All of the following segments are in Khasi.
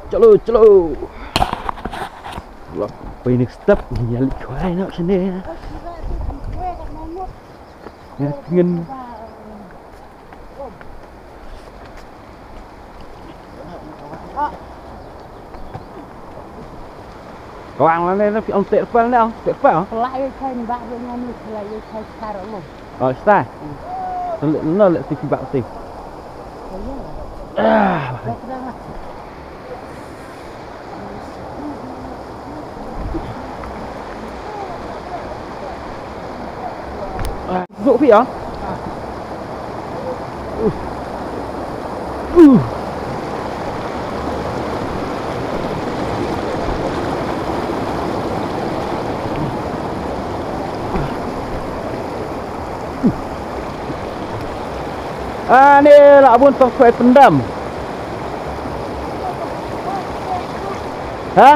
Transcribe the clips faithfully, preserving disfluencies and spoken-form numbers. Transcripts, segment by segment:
Chalo, chalo. Lok, pynïa step, ngin ïa leit khwai noh shane. Ngin. Kawang lane na phi ong teh pal ne ong, teh pal. Pla ye chain ba be ngam pla ye chain kar mo. Oh, sta. No le ti ba ti. Ah. Duk phi ah. Uh. Uh. Ani lah bun tong khwai pyndam. Ha?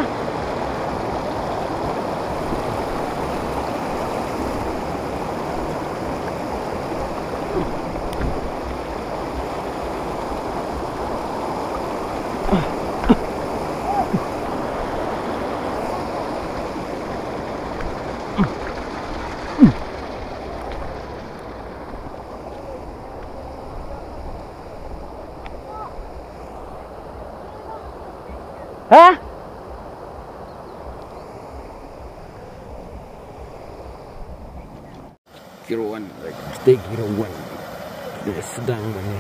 Ha? Kiro wan, like, stay kiro wan. Dia sedang mana?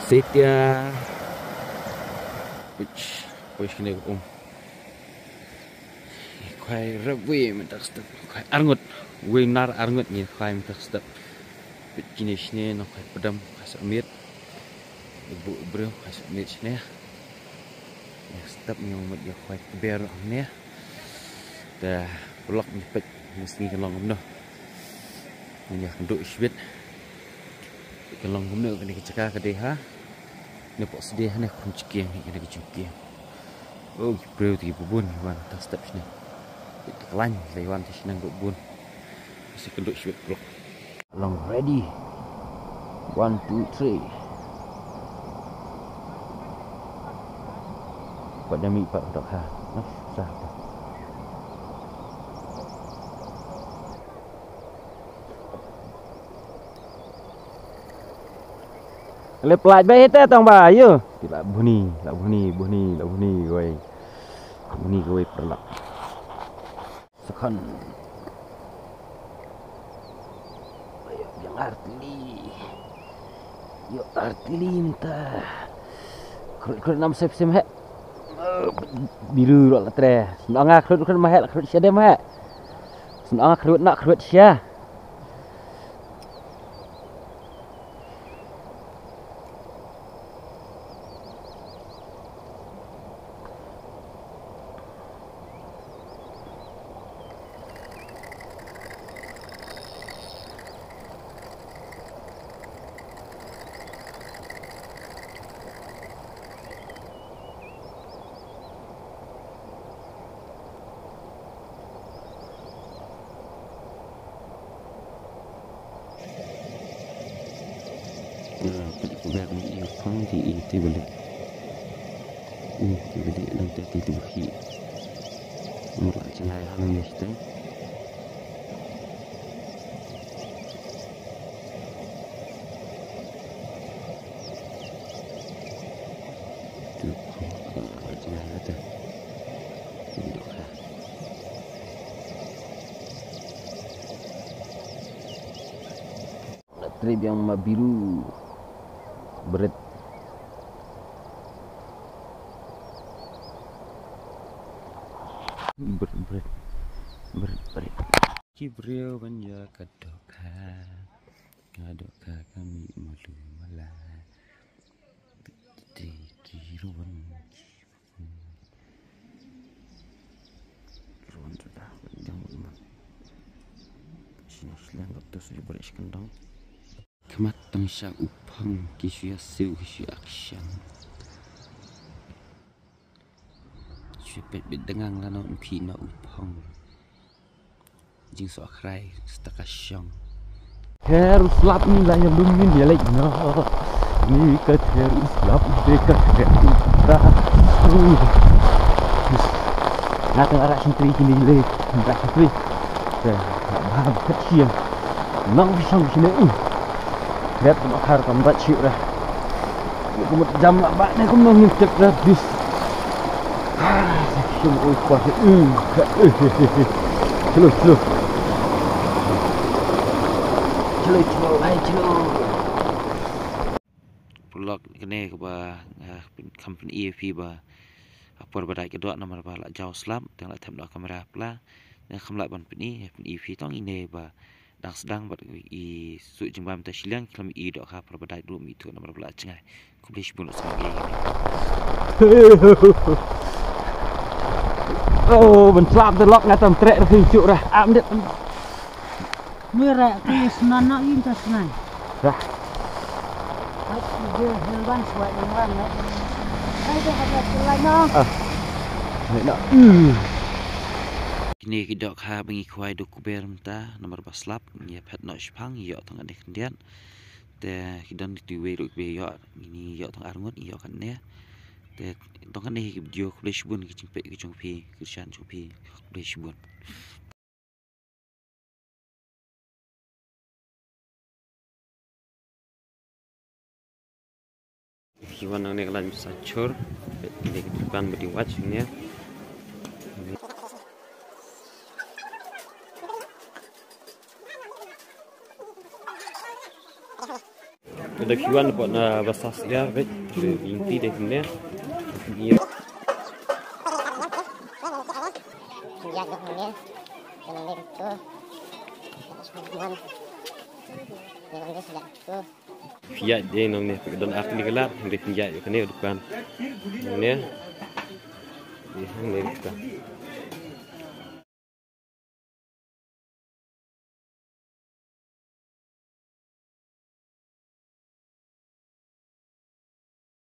Setia. Which, which kena um. Khwai rep wei mynta step. Khwai arngut. Wei nar arngut ngi khwai mynta step. Pit kine shne no khwai pedam khwai sa miet. Ibu bro khwai sa miet shne. Ya step ngi ong met ya khwai ber ne. Da blok ni pit ni sngi ka long kumno. Ngi ya kynduh shwit. Ka long kumno kane ka jaka ka dei ha. Ne pok sdie ha ne khun chkiang kane ka chkiang. Oh, ki briew ti bubun wan ta step shne. Ki klan lei wan ti shne bubun. Si kynduh shwit blok. Long ready. One, two, three. Pat dami pat dok ha. Nah, sah. Le plat ba hita tong ba ayo. Ti la buni, la buni, buni, la buni kawei. Buni kawei perlak. Second. Ayo, yang artili. Yo artili minta. Khrut khrut nam sep sem he. Biru lo la tre. Sna nga khrut khrut ma he, khrut sha dem he. Sna nga khrut na khrut sha. Ber ni ïa pang ti i ti balik. I ti balik dang te ti ti bukhi. Mula jingai hang ni stai. Tu jingai la te. Ti balik ha. Trip yang ma biru. Bret. Bret, bret. Bret, bret. Ki briew ban ïa ka dohkha. Ka dohkha ka mih malu mala. Te ki ruan. Ruan suda jang mut man. Sini shleng kap tu suli bari shi kendang. Khmat tang sha u phong ki shu ïa siew ki shu ïa kshang. Shu pet bit dengang lano phi na u phong. Jingsoh khrai sta ka shong. Her slap ni la ïa lum ni ïa leit no. Ni ka ther u slap de ka ther u ta. Nga tang ara sentri kini le. Nga sentri. Te ba ba kat siang. Nang song sini. Ret ba khar kam ba chi ra. Ni kumut jam ba ne kum nang ni tek ra bis. Sum oi kwa. Chlo chlo. Chlo chlo ai chlo. Paralok, kane kaba nga kham pyni ïa phi ba ha por ba dait ka doh namar ba la jaw slap, te nga la them da ka kamera pla. Nga kham lah ban pyni, pyni ïa phi tang ine ba dang sdang bad i suh jingbam ta shiliang, ki khlem i dohkha por ba dait ruh, ym ithuh namar ba la jngai. Khublei shibun, sngap ïa kane. Oh, ban slap te lok nga tam treh ruh phi shuh ra. Am det. Mira, ki snan na in ta snan. Dah. Ai, ki je helwan suai helwan na. Ai, dah ada tulai na. Ah. Ni na. Hmm. Kine ki dohkha ba ngi khwai da u kuber mynta namar ba slap, ngi ïa phet noh shipang, ngi ïoh tang kane khyndiat. Te ki don kiwei ruh kiba ïoh, ngi ïoh tang arngut, ngi ïoh kane. Te tang kane ki video, khublei shibun ki jingpeit ki jong phi, ki jingkyrshan jong phi. Khublei shibun. Phi wan nangne ka lain sa chur. Peit kine ki dukan ba dei wach ne. Ka da phi wan pat na ba sa syiar, peit. Ka da phi ïngti de kumne. Phi ïa. Phi ïa de nangne, phi don ar tylli ki lad, hynrei phi ïa ïa kane ka dukan. Nangne. Ïa hangne ka dukan.